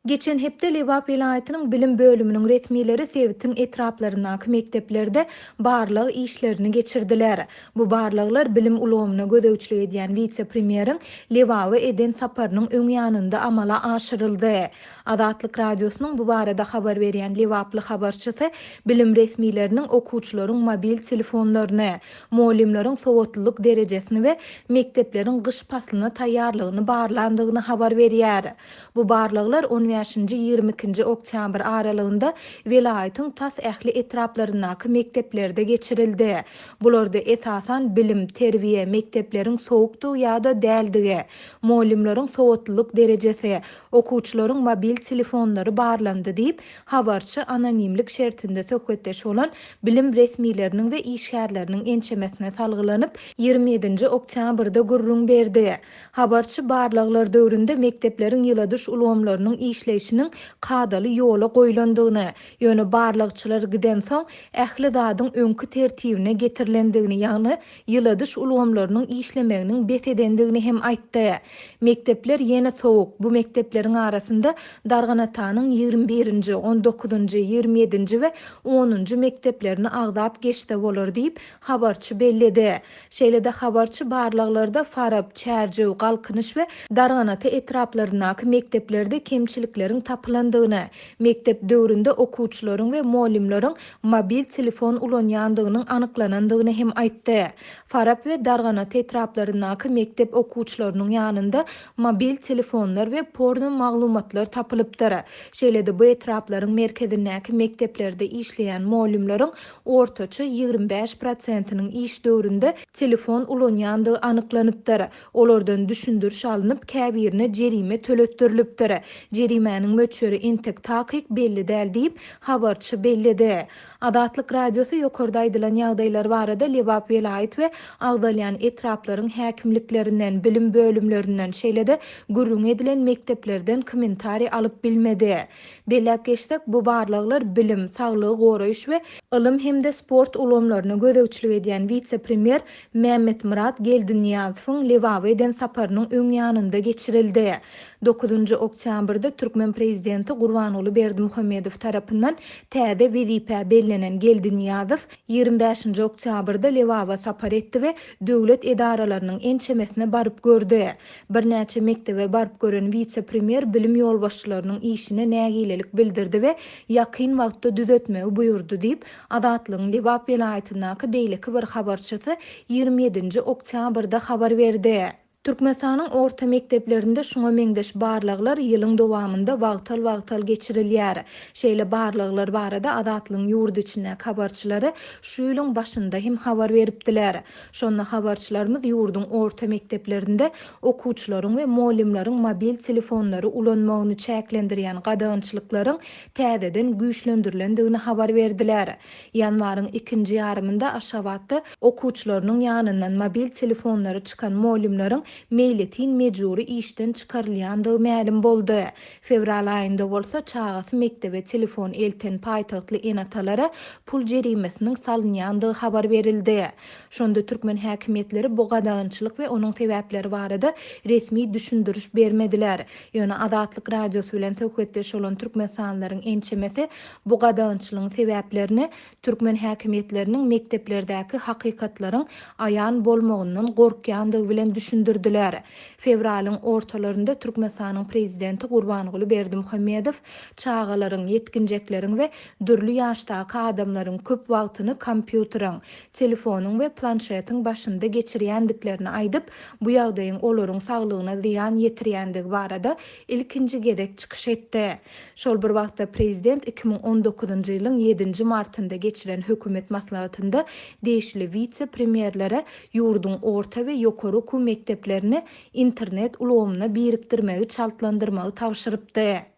Geçen hepde Lebap welaýatynyň bilim bölüminiň resmileri sebitiň etraplaryndaky mekdeplerde barlag işlerini geçirdiler. Bu barlaglar bilim ulgamyna gözegçilik edýän wise-premýeriň Lebaba eden saparynyň öň ýanynda amala aşyryldy. Azatlyk Radiosynyň bu barada habar berýän lebaply habarçysy bilim resmileriniň okuwçylaryň mobil telefonlaryny, mugallymlaryň sowatlylyk derejesini we mekdepleriň gyş paslyna taýýarlygyny barlandygyny habar berýär. Bu barlaglar on bäşinji, 22-nji oktýabr aralygynda welaýatyň tas ähli etraplaryndaky mekdeplerde geçirildi. Bularda esasan bilim, terbiýe, mekdepleriň sowukdygy ýa-da däldigi, mugallymlaryň sowatlylyk derejesi, okuwçylaryň mobil telefonlary barlandy diýip, habarçy anonimlik şertinde söhbetdeş bolan bilim resmileriniň we işgärleriniň ençemesine salgylanyp, 27-nji oktýabrda gürrüň berdi. Habarçy barlaglar döwründe mekdepleriň ýyladyş ulgamlarynyň işleýşiniň kadaly ýola goýlandygyny, ýöne barlagçylar gidensoň, ähli zadyň öňki tertibine getirilendigini, ýagny ýyladyş ulgamlarynyň işlemeginiň bes edendigini hem aýtdy. Mekdepler ýene sowuk, bu mekdepleriň arasynda Darganatanyň 21-nji, on dokuzynjy, 27-nji we onunjy mekdeplerini agzap geçse bolar diýip, habarçy belledi. Şeýle-de habarçy barlaglarda Farap, Çärjew, Galkynyş we Darganata etraplaryndaky mekdeplerde kemçilikleriň tapylandygyny, mekdep döwründe okuwçylaryň we mugallymlaryň mobil telefon ulanýandygynyň anyklanandygyny hem aýtdy. Farap we Darganata etraplaryndaky mekdep okuwçylarynyň ýanynda mobil telefonlar we porno maglumatlar tapylypdyr. Şeýle-de bu etraplaryň merkezindäki mekdeplerde işleýän mugallymlaryň ortaça 25 prosentiniň iş döwründe telefon ulanýandygy anyklanypdyr. Olardan düşündiriş alnyp, käbirine jerime töletdirilipdir. Jerimäniň möçberi entek takyk belli däl diýip, habarçy belledi. Azatlyk Radiosy ýokarda aýdylan ýagdaýlar barada Lebap welaýat we agzalýan etraplaryň häkimliklerinden, bilim bölümlerinden, şeýle-de gürrüňi edilen mekdeplerden kommentariý alyp bilmedi. Belläp geçsek, bu barlaglar bilim, saglygy goraýyş we ylym hem-de sport ulgamlaryna gözegçilik edýän wise-premýer Mämmetmyrat Geldinyýazowyň Lebaba eden saparynyň öň ýanynda geçirildi. Dokuzynjy oktýabrda türkmen prezidenti Gurbanguly Berdimuhamedow tarapyndan täze wezipä bellenen Geldinyýazow 25-nji oktýabrda Lebaba sapar etdi we döwlet edaralarynyň ençemesine baryp gördi. Birnäçe mekdebe baryp gören wise-premýer bilim ýolbaşçylarynyň işine nägilelik bildirdi we ýakyn wagtda düzetmegi buýurdy diýip, Azatlygyň Lebap welaýatyndaky beýleki bir habarçysy 27-nji oktýabrda habar berdi. Türkmenistanyň orta mekdeplerinde şuňa meňzeş barlaglar ýylyň dowamynda wagtal-wagtal geçirilýär. Şeýle barlaglar barada Azatlygyň ýurt içindäki habarçylary şu ýylyň başynda hem habar beripdiler. Şonda habarçylarymyz ýurduň orta mekdeplerinde okuwçylaryň we mugallymlaryň mobil telefonlary ulanmagyny çäklendirýän gadagançylyklaryň täzeden güýçlendirilendigini habar berdiler. Ýanwaryň ikinji ýarymynda Aşgabatda okuwçylarynyň ýanyndan mobil telefonlary çykan mugallymlaryň meýletin mejbury işden çykarylýandygy mälim boldy. Fewral aýynda bolsa çagasy mekdebe telefon elten paýtagtly ene-atalara pul jerimesiniň salynýandygy habar berildi. Şonda türkmen häkimiýetleri bu gadagançylyk we onuň sebäpleri barada resmi düşündiriş bermediler. Ýöne Azatlyk Radiosy bilen söhbetdeş bolan türkmenistanlylaryň ençemesi bu gadagançylygyň sebäplerini türkmen häkimiýetleriniň mekdeplerdäki hakykatlaryň aýan bolmagyndan gorkýandygy bilen düşündirdiler. Fewralyň ortalarynda Türkmenistanyň prezidenti Gurbanguly Berdimuhamedow çagalaryň, ýetginjekleriň we dürli ýaşdaky adamlaryň köp wagtyny kompýuteriň, telefonyň we planşetiň başynda geçirýändiklerini aýdyp, bu ýagdaýyň olaryň saglygyna zyýan ýetirýändigi barada ilkinji gezek çykyş etdi. Şol bir wagtda prezident 2019-njy ýylyň ýedinji martynda geçiren hökümet maslahatynda degişli wise-premýerlere ýurduň orta we ýokary okuw mekdeplerini internet ulgamyna birikdirmegi çaltlandyrmagy tabşyrypdy.